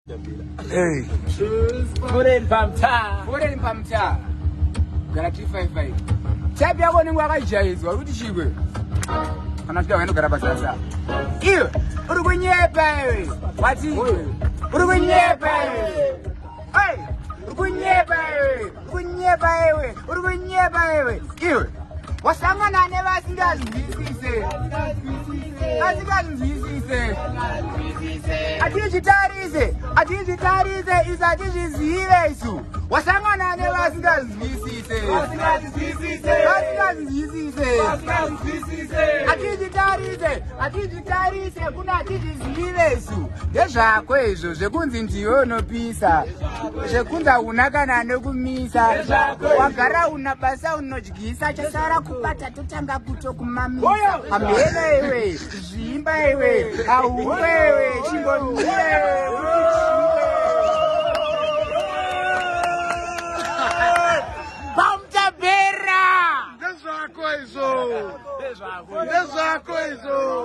Hey. Foreign pamta. Foreign pamta. Gara 355. Type yako unenge wakajaidzwa uri kuti chikwe. Kana uchida kuenda pasasa. Iwe uri kunyepa iwe. Wati uri kunyepa iwe. Hey, uri kunyepa iwe. Uri kunyepa iwe. Uri kunyepa iwe. Iwe wasangana nevasingazwisise. Vasingazwisise. Atizvitarise, atizvitarise isu atizvizive isu. Wasangana nevasingazwisise. Vasingazwisise. Atizvitarise, atizvitarise kuna atizvizive isu. Ndezvako izvo zvekunzi ndiwe unopisa. Zvekunzi hauna kana nekumisa. Wagara una basa unodyisa chasara kubata totanga kutokumamisa. Hamheno iwe, zvimba iwe, hauwe iwe, chimbomira iwe. Pamutabhera! Ndezvako izvo. Ndezvako izvo.